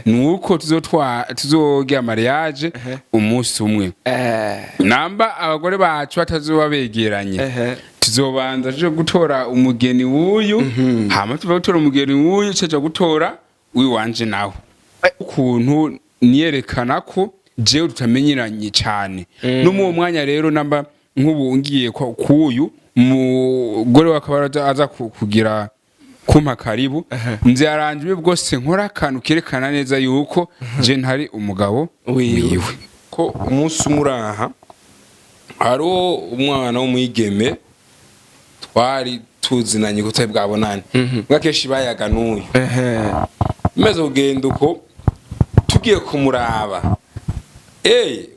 Nuko tuzogira mariage umunsi umwe, namba abagore bacu batazoba begeranye, tuzobanza tuje gutora umugeni w'uyu, hama tuva gutora umugeni w'uyu, tuja gutora uwiwanje nawe. Ukuntu niyerekana ko jewe tutamenyeranye cane no mu uwo mwanya rero, namba nk'ubu ngiye kuyu mugore wakaba aza kugira kumpa karibu, nzaranje bwose nkora akantu kerekana neza yuko je ntari umugabo Wiwe. wiwe. Ko umunsi umwe uraha hariho umwana w'umwigeme twari tuzinanye, ko tutari bwabonane, mbwa kenshi bayaga n'uyu. Maze kugenda uko, tugiye kumuraba,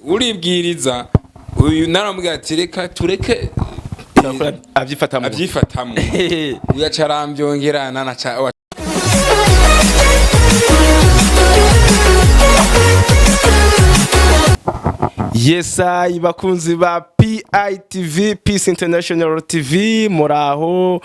uribwiriza uyu naramubwira ati: "Reka tureke." Abyifatamo. Abyifatamwo. Uyu aca aramvyongera nanaca. Yesayi, bakunzi ba PITV, Peace International TV, muraho?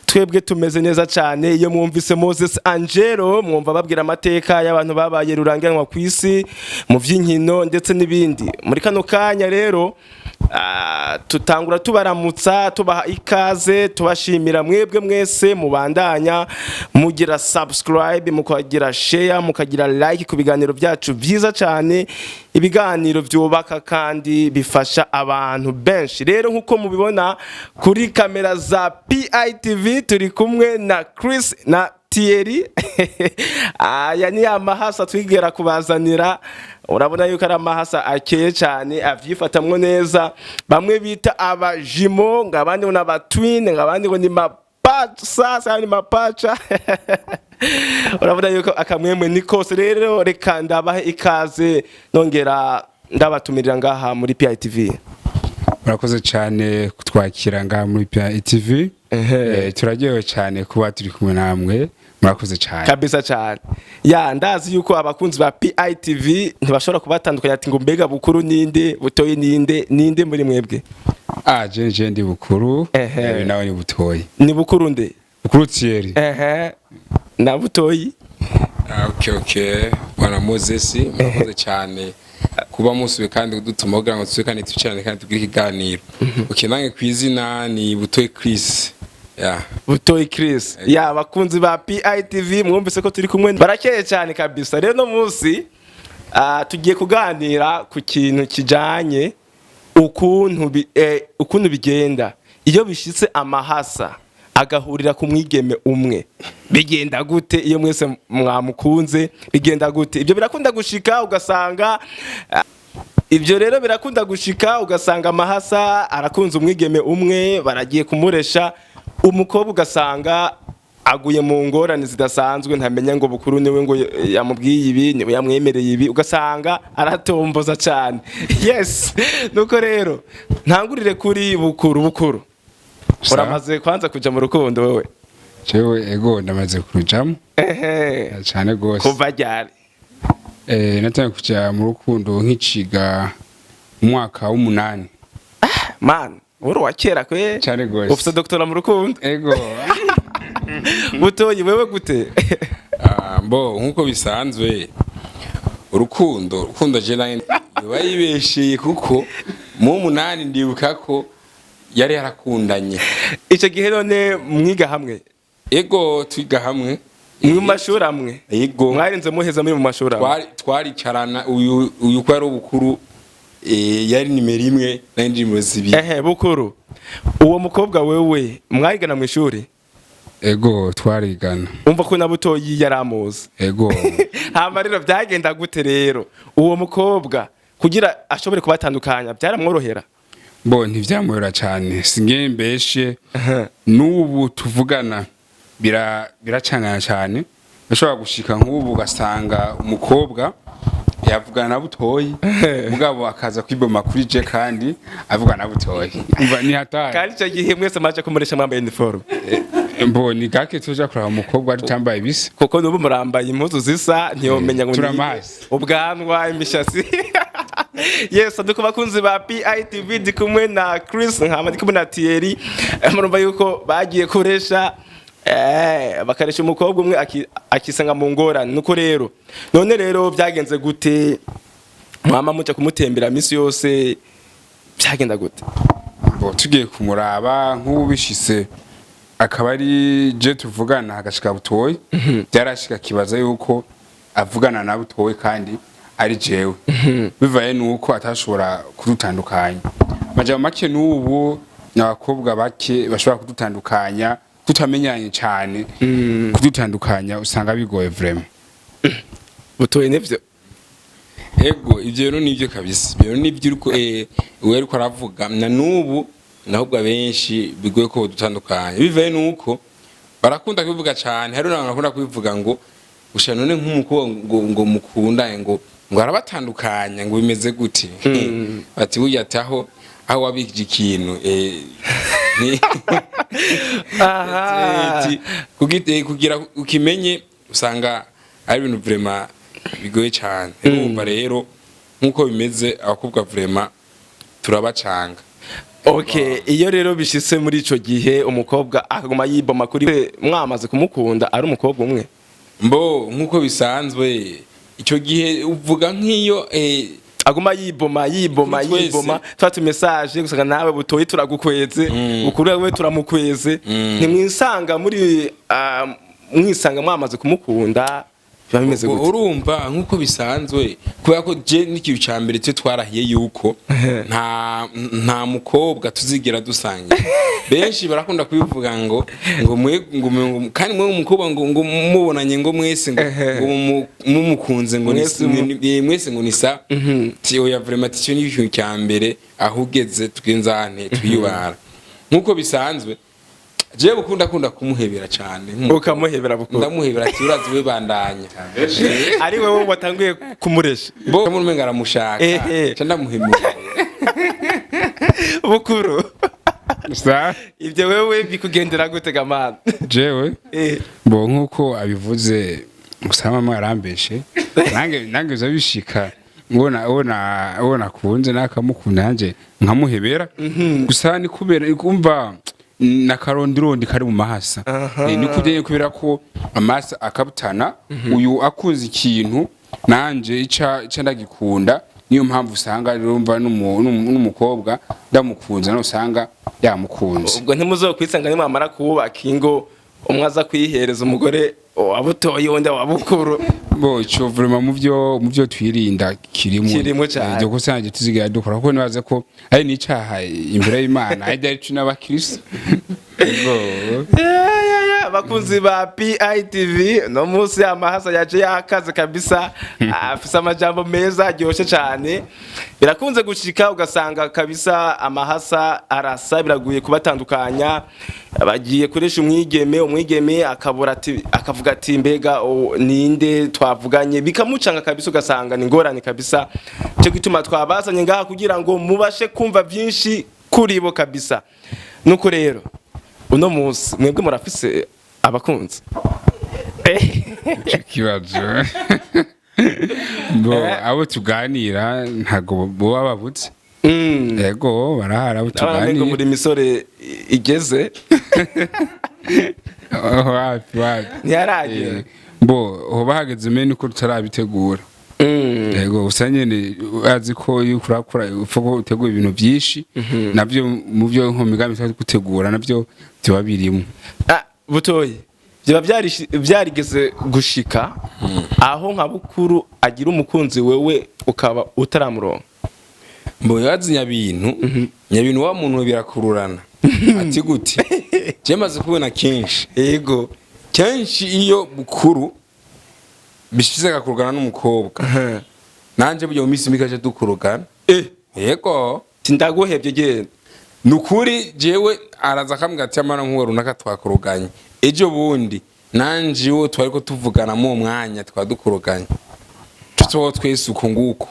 Twebwe tumeze neza cyane. Iyo mwumvise Moses Angelo, mwumva babwira amateka y'abantu babaye rurangiranwa ku isi mu by'inkino ndetse n'ibindi. Muri kano kanya rero, tutangura tubaramutsa, tubaha ikaze, tubashimira mwebwe mwese mubandanya mugira subscribe, mukagira share, mukagira like ku biganiro byacu byiza cyane, ibiganiro byubaka kandi bifasha abantu benshi. Rero nk'uko mubibona kuri kamera za PITV, turi kumwe na Chris na Thierry. Aya ni amahasa twigera kubazanira. Urabona yuko ari amahasa akeye cyane, avyifatamwo neza, bamwe bita abajimo, ngo abandi ngo ni abatwin, ngo abandi ngo ni mapasa, ni mapacha. Urabona yuko akamwemwe ni kose. Rero reka ndabahe ikaze, nongera ndabatumirira ngaha muri PITV. Murakoze cyane kutwakira ngaha muri PITV. Turaryohewe cyane kuba turi kumwe namwe, murakoze cyane. Kabisa cyane. Ya, ndazi yuko abakunzi ba PITV ntibashobora kubatandukanya ati ngo mbega Bukuru ninde, Butoyi ninde, ninde muri mwebwe? Ah, je ndi Bukuru. Nawe ni Butoyi. Ni Bukuru nde? Bukuru Thierry. Ehe, na Butoyi? Ah, okay, bwana Moses, murakoze cyane kuba musubiye kandi kudutuma kugira ngo tusubire kandi twicarane kandi tugire ikiganiro. Okay, nange ku izina ni Butoyi Chris, yeah. Butoyi Chris. Ya, abakunzi ba PITV, mwumvise ko turi kumwe, barakeye cyane kabisa. Rero no munsi tugiye kuganira ku kintu kijanye ukuntu bigenda iyo bishitse amahasa agahurira ku mwigeme umwe. Bigenda gute iyo mwese mwamukunze? Bigenda gute? Ibyo birakunda gushika ugasanga ibyo rero birakunda gushika ugasanga amahasa arakunze umwigeme umwe, baragiye kumuresha umukobwa, ugasanga aguye mu ngorane zidasanzwe, ntamenya ngo Bukuru niwe ngo yamubwiye ibi, niwe yamwemereye ibi, ugasanga aratomboza cyane. Yes, nuko rero ntangurire kuri Bukuru. Bukuru, uramaze kwanza kuja mu rukundo wewe? Jewe ego, ndamaze kurujamo. Cyane gose. Kuva ryari? Natangiye kuja mu rukundo nkiciga mu mwaka w'umunani. Man, uri uwa kera kwe. Cyane gose. Ufite doctorat mu rukundo. Ego. Butoyi, wewe gute? Ah, mbo nkuko bisanzwe, urukundo je nayo yoba yibesheye, kuko mu munani ndibuka ko yari yarakundanye. Icyo gihe none mwiga hamwe? Ego, twiga hamwe. Mu mashuri amwe? Ego. Mwarinze muheza muri mu mashuri amwe? Twaricarana. Uyu ko yari ubukuru, yari nimero 1, nari ndi nimero 2. Ehe, Bukuru, uwo mukobwa wewe mwarigana mu ishuri? Ego, twarigana. Umva ko na Butoyi yari amuzi. Ego. Hama rero byagenda gute rero uwo mukobwa kugira ashobore kubatandukanya? Byaramworohera? Bo ntivyamworohera cyane, singe mbeshe. N'ubu tuvugana biracangana cyane. Bashobora gushika nk'ubu ugasanga umukobwa yavugana na Butoyi, mugabo akaza kwiboma kuri je kandi avugana na Butoyi. Umva, ni hatari. Kandi icyo gihe mwese mwaje kumuresha mwambaye uniforme? Mbo ni gake tuja kuraba umukobwa tutambaye ibisa. Kuko n'ubu murambaye impuzu zisa, ntiyomenya ngo ni Turamazi. ubwanwa, imishatsi. Yes, ndi ku bakunzi ba PITV, ndi kumwe na Chris, nkaba ndi kumwe na Thierry. Murumva yuko bagiye kuresha. Bakaresha umukobwa umwe akisanga mu ngorane. Nuko rero none rero byagenze gute? Mwama muja kumutembera misi yose, byagenda gute? Bo, tugiye kumuraba, nk'ubu bishise akaba ari je tuvugana, hagashika Butoyi, byarashika kibaza yuko avugana na Butoyi kandi ari jewe, bivaye nuko atashobora kudutandukanya. Amajambo make, n'ubu abakobwa bake bashobora kudutandukanya tutamenyanye cyane, kudutandukanya usanga bigoye vraiment. Butoyi, nivyo? Ego, ibyo rero nibyo kabisa, ibyo rero nibyo uriko uwe ariko aravuga. Na nubu nahubwo abenshi bigoye ko dutandukanye, bivaye nuko barakunda kubivuga cyane. Hari n'abantu bakunda kubivuga ngo usha none nk'umukobwa ngo mukundanye, ngo arabatandukanya, ngo bimeze gute? Bati burya ati aho wabikije ikintu Ati, kugira ukimenye usanga ari ibintu vraiment bigoye cyane. Urumva rero nk'uko bimeze, abakobwa vraiment turabacanga. Okay, iyo rero bishitse muri ico gihe, umukobwa akaguma yiboma kuri mwamaze kumukunda ari umukobwa umwe? Mbo nk'uko bisanzwe, icyo gihe uvuga nk'iyo aguma yiboma yiboma Kuri twese. Yiboma twa tu message gusa, nawe Butoyi turagukweze, Bukuru we turamukweze. Ntimwisanga muri mwisanga mwamaze kumukunda, biba bimeze gute? Urumva nk'uko bisanzwe, kubera ko je n'ikintu cya mbere twe twarahiye yuko nta mukobwa tuzigera dusangira. Benshi barakunda kubivuga ngo mwe ngo kandi mwe umukobwa ngo mubonanye ngo mwese ngo mumukunze ngo Mwese mwese ngo nisa ti oya. Vraiment icyo ni ikintu cya mbere, aho ugeze twinzane twiyubara. Nk'uko bisanzwe, jewe Bukunda akunda kumuhebera cyane nk'umukobwa. Ukamuhebera Bukuru? Ndamuhebera ati urazi we, bandanya. Ari wowe watanguye kumuresha? Bo muri umenga aramushaka. Ca ndamuhemura. Bukuru, Sa ibyo wewe bikugendera gute gamana? Jewe, bo nkuko abivuze gusa, mama arambeshe, nange biza bishika ubona kunze nakamukunda, nanje nkamuhebera. Gusa ni kubera kumva nakarondirondi kari mu mahasa. Ni kujye kubera ko amasa akabutana, uyu akunze ikintu nanje ica ndagikunda. Niyo mpamvu usanga rero mva n'umukobwa ndamukunze, nawe usanga yamukunze. Ubwo ntimuzokwisanga nimwamara kubaka ingo, umwe aza kwihereza umugore wa Butoyi, undi wa Bukuru? Bo ico vraiment mu byo twirinda kirimo. Kirimo cane. Iryo kosa nanje tuzigira dukora, kuko nibaza ko ari n'icaha imbere y'Imana, ari ari n'abakristo. Bo Ya, bakunzi ba PITV, no munsi amahasa yaje yakaze kabisa, afise amajambo meza aryoshye cyane. Birakunze gushika ugasanga kabisa amahasa arasa, biraguye kubatandukanya. Bagiye kuresha umwigeme, umwigeme akabura ati, akavuga ati mbega ninde twavuganye? Bikamucanga kabisa, ugasanga ni ngorane kabisa. Cyo gituma twabazanye ngaha kugira ngo mubashe kumva byinshi kuri bo kabisa. Nuko rero uno munsi mwebwe murafise abakunzi? Ico kibazo, bo abo tuganira ntago boba babutse. Yego, barahari abo Abana ngo tuganira. muri misore igeze. Wapi, wapi. Ntiyaragera. Bo hoba hageze mene uko tutarabitegura. Yego, gusa nyene azi ko iyo urakora upfa ko utegura ibintu byinshi, navyo mu byo nko migambi twari gutegura navyo biba birimo. Ah, Butoyi, byaba byarigeze gushika aho nka Bukuru agira umukunzi, wewe ukaba utaramuronka? Mbo yazi nyabintu nyabintu wa muntu birakururana. Ati gute? Je maze kubona kenshi. Kenshi iyo Bukuru bishize agakurugana n'umukobwa, nanje burya mu minsi mike aje dukurugana. Yego. Ndaguhebye, genda. Nukuri jewe araza akambwira ati amara nk'uwo runaka twakuruganye ejo bundi, nanje uwo twari ko tuvugana mu mwanya twadukuruganye, tuzoho twese uko nguko.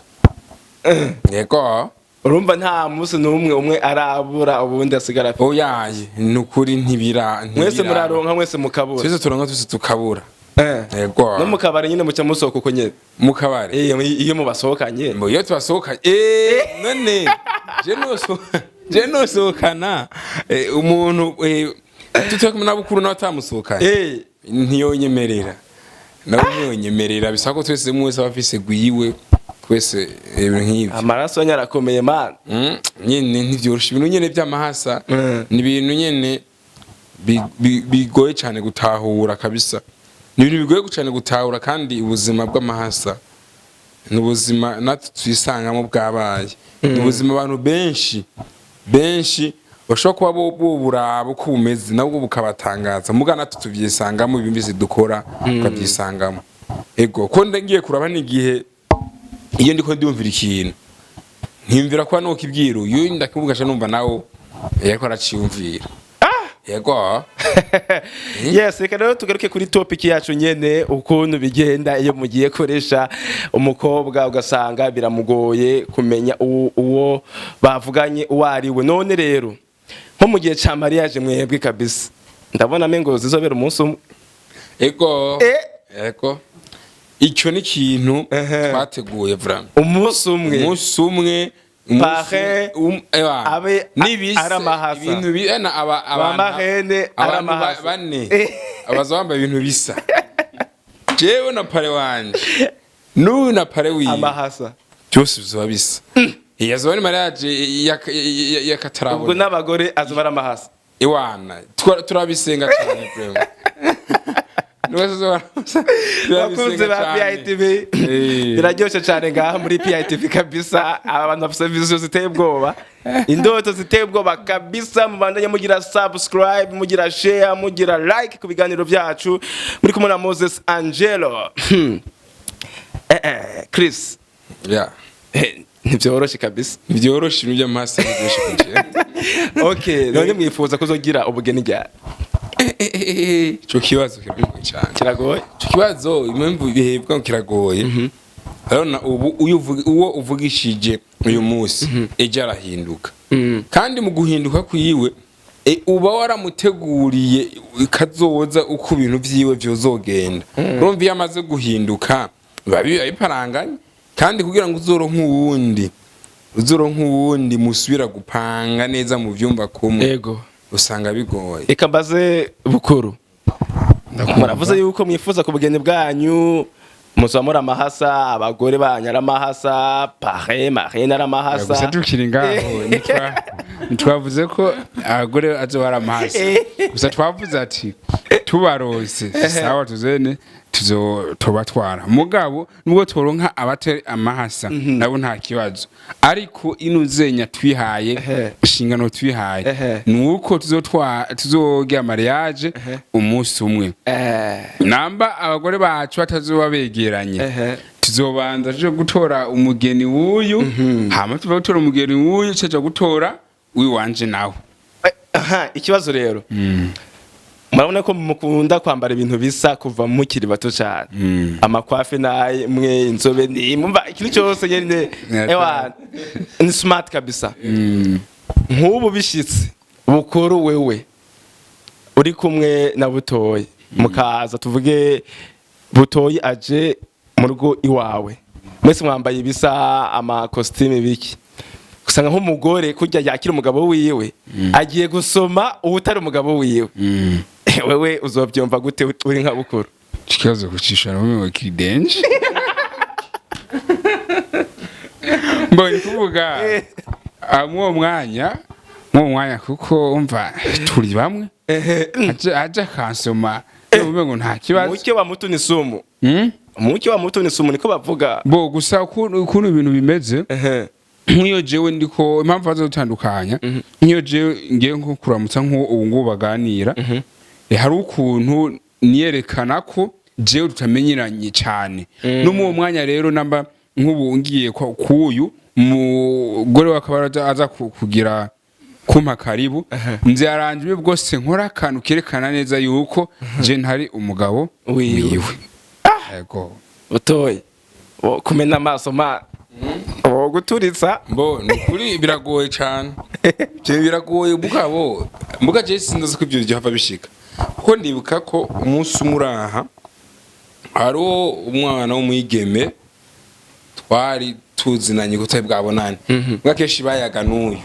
Yego. Urumva nta munsi n'umwe umwe arabura ubundi asigara afite? Oyaye, nukuri ntibira. Mwese muraronka, mwese mukabura? Twese turonka, twese tukabura. Yego. No mu kabari nyine muca musohoka uko nyene? Mu kabari? Iyo mubasohokanye. Mbo iyo tubasohokanye, none je nosohokana umuntu Tutari kumwe na Bukuru nawe atamusohokanye, ntiyonyemerera, nawe ntiyonyemerera. Bisaba ko twese, umwe wese aba afise gwiwe, twese ibintu nk'ivyo. Amaraso nyarakomeye, man. Nyene ntivyoroshe, ibintu nyene vy'amahasa. Ni ibintu nyene bigoye cyane gutahura kabisa, ni ibintu bigoye cyane gutahura. Kandi ubuzima bw'amahasa ni ubuzima natwe twisangamo bwabaye, ni ubuzima abantu benshi benshi bashobora kuba bo buraba uko bumeze, nabwo bukabatangaza. Muga natwe tuvyisangamo, ibintu dukora tukavyisangamo. Ego, ko ndagiye kuraba n'igihe iyo ndiko ndumvira ikintu, nkiyumvira kuba nokibwira uyu, ndakivuga nca numva nawe yariko araciyumvira. Yego. Yes, reka rero tugaruke kuri topic yacu nyene, ukuntu bigenda iyo mugiye koresha umukobwa ugasanga biramugoye kumenya uwo bavuganye uwo ari we. None rero nko mu gihe ca mariage, mwebwe kabisa ndabona mengo zizobera umunsi umwe. Ego. Ego, icyo ni ikintu twateguye vraiment. Umunsi umwe. Umunsi umwe. Parrain ewa, abe n'ibise, ari amahasa. Ibintu ena Ba marraine ari abantu amahasa. bane abaza bambaye ibintu bisa, jewe na parrain wanje n'uyu na parrain wiwe. Amahasa. Byose bizoba bisa. Iyo azoba ari mariage Ubwo y'akatarabona. N'abagore azoba ari amahasa. Iwana turabisenga cyane vraiment. Bakunzi ba PITV, biraryoshe cyane ngaha muri PITV kabisa. Aba bantu bafite vision ziteye ubwoba, indoto ziteye ubwoba kabisa. Mubandanye mugira subscribe, mugira share, mugira like ku biganiro byacu. Muri kumwe na Moses Angelo. Chris. Yeah. Ntibyoroshe kabisa. Ntibyoroshe, ibintu by'amahasa ntibyoroshye kugira. Okay, none mwifuza kuzogira ubugeni ryari? Ico kibazo kiragoye cyane. Kiragoye. Ico kibazo, impamvu bihebwa ngo kiragoye, urabona ubu uyu uwo uvugishije uyu munsi, ejo arahinduka. Kandi mu guhinduka kwiwe, uba waramuteguriye kazoza uko ibintu vyiwe vyozogenda. Urumva iyo amaze guhinduka biba biparanganye, kandi kugira ngo uzoronke uwundi musubira gupanga neza mu vyumba kumwe, usanga bigoye. Reka mbaze Bukuru. Muravuze yuko mwifuza ku bugeni bwanyu muzoba muri amahasa, abagore banyu ari amahasa, parrain, marraine ari amahasa. Gusa tukiri ngaho, ntitwavuze ko abagore azoba ari amahasa. Gusa twavuze ati tubarose sawa, tuzene tuzo tubatwara. Mugabo nubwo turonka abatari amahasa nabo nta kibazo, ariko inuzenya twihaye, inshingano twihaye, ni uko tuzogira mariage umunsi umwe. Namba abagore bacu batazoba begeranye, tuzobanza tuje gutora umugeni w'uyu, hama tuva gutora umugeni w'uyu, tuja gutora uwiwanje nawe. Aha, ikibazo rero, murabona ko mukunda kwambara ibintu bisa kuva mukiri bato cyane, amakwafe naye mwe, inzobe ni mumva ikintu cyose nyene. Ewa, ni smart kabisa. Nk'ubu bishitse Bukuru wewe uri kumwe na Butoyi, mukaza, tuvuge Butoyi aje mu rugo iwawe, mwese mwambaye ibisa, amakositime biki, usanga nk'umugore kurya yakira umugabo wiwe agiye gusoma uwutari umugabo wiwe. Wewe uzobyumva gute uri nka Bukuru? Ikibazo kucishana mu kidenje mbonye kuvuga mwuwo mwanya, kuko umva turi bamwe, aje akansoma ngo nta kibazo. Muke wa mutu ni sumu. Muke wa mutu ni sumu, niko bavuga. Bo gusa ukuntu ibintu bimeze, nk'iyo jewe ndiko, impamvu bazotandukanya, nk'iyo jewe ngiye nko kuramutsa nk'uwo ubu ngubu baganira, hari ukuntu niyerekana ko jewe tutamenyeranye cyane. No mu uwo mwanya rero, namba nk'ubu ngiye kuyu mugore wakaba aza kugira kumpa karibu, nzaranje bwose nkora akantu kerekana neza yuko je ntari umugabo Wiwe. wiwe. Yego. Butoyi, wo kumena amaso ma wo guturitsa. Mbo ni ukuri biragoye cyane. Ibyo biragoye mugabo mbuga je sinzi ko ibyo byava bishika, kuko ndibuka ko umunsi umwe uraha hariho umwana w'umwigeme twari tuzinanye ko tutari bwabonane, mbwa kenshi bayaga n'uyu,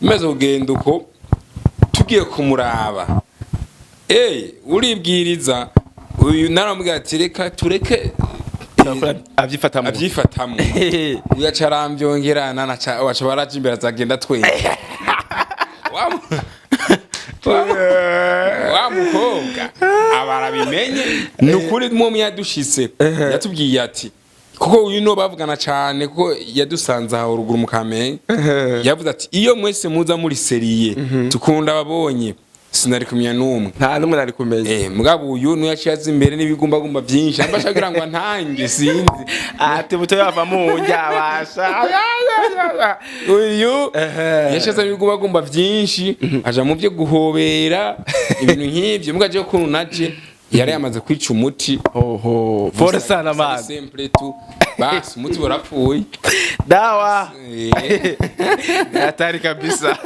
maze kugenda uko. Tugiye kumuraba, uribwiriza uyu, naramubwira ati reka tureke. Abyifatamo. Abyifatamo. Uyu aca arambyongera, nanaca waca baraja imbere, azagenda twenge wa mukobwa aba arabimenye. Ni ukuri mwo yadushitse yatubwiye ati kuko uyu niwo bavugana cyane, kuko yadusanze aho ruguru mu Kamenge. Yavuze ati iyo mwese muza muri sérieux, tukunda ababonye, sinari kumenya n'umwe. Nta n'umwe nari kumenya. Mugabo uyu niwe yaciye aza imbere n'ibigumbagumba byinshi, amba ashaka kugira ngo antange, sinzi. Ati buto yava mu njyabasha. Uyu yaciye azana ibigumbagumba byinshi, aja mu byo guhobera, ibintu nk'ibyo. Mugabo jewe ukuntu naje yari yamaze kwica umuti. Oho, pole sana man. Simple tu, basi umuti warapfuye. Dawa. Hatari kabisa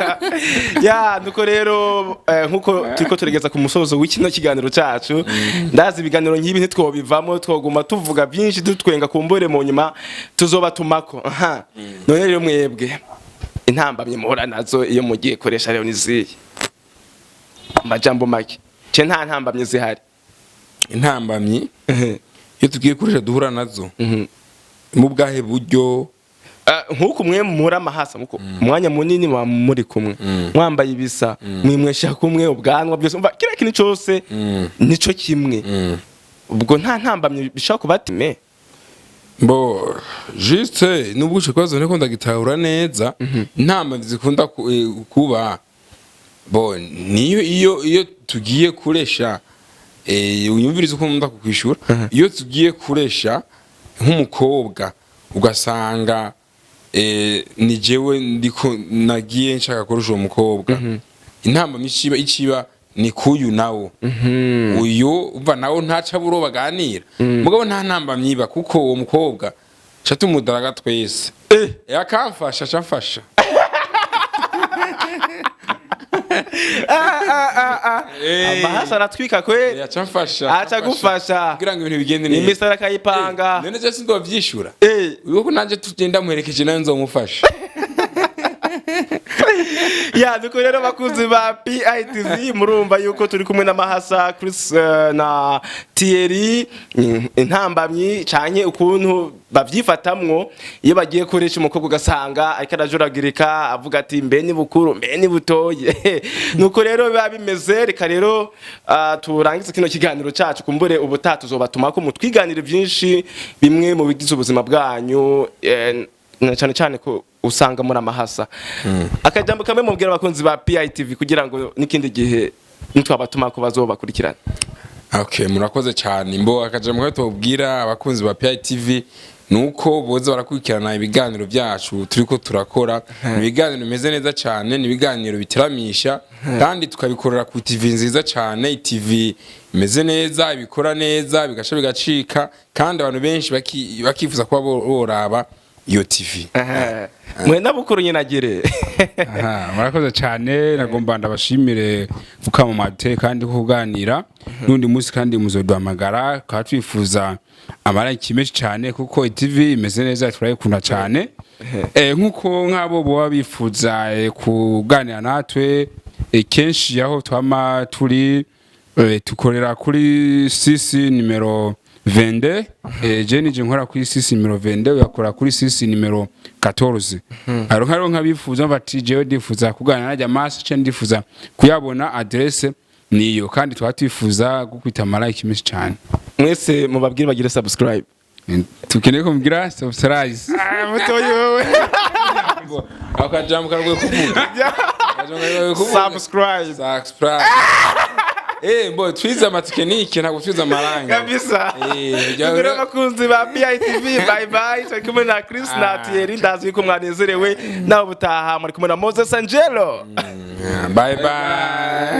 ya. Nuko rero nkuko turiko turegeza ku musozo w'ikino kiganiro cacu, ndazi ibiganiro nk'ibi ntitwobivamo, twoguma tuvuga byinshi, dutwenga, kumbure mu nyuma tuzobatumako. Aha none rero mwebwe intambamye muhura nazo iyo mugiye koresha rero niziye amajambo make ce nta ntambamye zihari? Intambamyi iyo tugiye kurisha duhura nazo mu bwahe buryo? Nk'uku mwe muri amahasa, nkuko umwanya munini muba muri kumwe, mwambaye ibisa, mwimwesha kumwe, ubwanwa byose, umva kiriya kintu cyose nico kimwe, ubwo nta ntambamye bishobora kubatime? Bo juste nubwo ico kibazo ntiko ndagitahura neza, intambamyi zikunda kuba bo niyo iyo tugiye kuresha, unyumvirize uko nkunda kukwishura. Iyo tugiye kuresha nk'umukobwa, ugasanga ni jewe ndiko nagiye nshaka kurusha uwo mukobwa, intambamyi iciba ni kuyu nawo uyu umva nawo ntaca buro baganira. Mugabo nta ntambamyi iba, kuko uwo mukobwa ca tumudaraga twese, akamfasha, acamfasha. Amahasa aratwika kwe. Acamfasha. Aca agufasha. Kugira ngo ibintu bigende neza. Imisoro akayipanga. None je sindovyishura. Uko nanje tugenda muherekeje, nawe nzomufasha. Ya, nuko rero bakunzi ba PITV, murumva yuko turi kumwe na Mahasa Chris na Thierry. Intambamyi canke ukuntu bavyifatamwo iyo bagiye koresha umukobwa, ugasanga ariko arajuragirika, avuga ati mbe ni bukuru, mbe ni butoye. Nuko rero biba bimeze. Reka rero turangize kino kiganiro cacu, kumbure ubutaha tuzobatuma ko mutwiganire byinshi, bimwe mu bigize ubuzima bwanyu, na cyane cyane ko usanga muri amahasa. Akajambo kamwe mubwira abakunzi ba PITV kugira ngo n'ikindi gihe nitwabatuma ko bazobakurikirana. Okay, murakoze cyane. Mbo akajambo ko tubwira abakunzi ba PITV nuko boza barakurikirana ibiganiro byacu turiko turakora. Ni ibiganiro bimeze neza cyane, ni ibiganiro bitiramisha, kandi tukabikorera ku TV nziza cyane, TV imeze neza, ibikora neza, bigasha bigacika, kandi abantu benshi bakifuza kuba boraba iyo TV. Mwe nabukuru nyine agire. Aha, murakoze cyane. Nagomba ndabashimire gukama mate kandi kuganira n'undi munsi, kandi muzoduhamagara tukaba twifuza amaranki menshi cyane, kuko TV imeze neza, turayikunda cyane. Nkuko nk'abo boba bifuza kuganira natwe, kenshi aho twama turi, tukorera kuri six numéro 22. Je nije nkora kuri six numéro 22, uyakora kuri six numéro 14. Aro nkaro nkabifuza bati jewe ndifuza kuganira najya maso ce ndifuza kuyabona, adresse niyo, kandi twaba twifuza gukwita ama like menshi cyane. Mwese mubabwire bagire subscribe. Tukeneye kumubwira subscribe. Mutoyi wewe. Akajambo karagoye kuvuga. Akajambo karagoye kuvuga. Subscribe. Subscribe. Mbo twize amatekinike, ntabwo twize amarangi. Kabisa. Tugire abakunzi ba PITV, bye bye. Turi kumwe na Chris na Thierry, ndazi yuko mwanezerewe. Nawe ubutaha muri kumwe na Moses Angelo. Bye bye.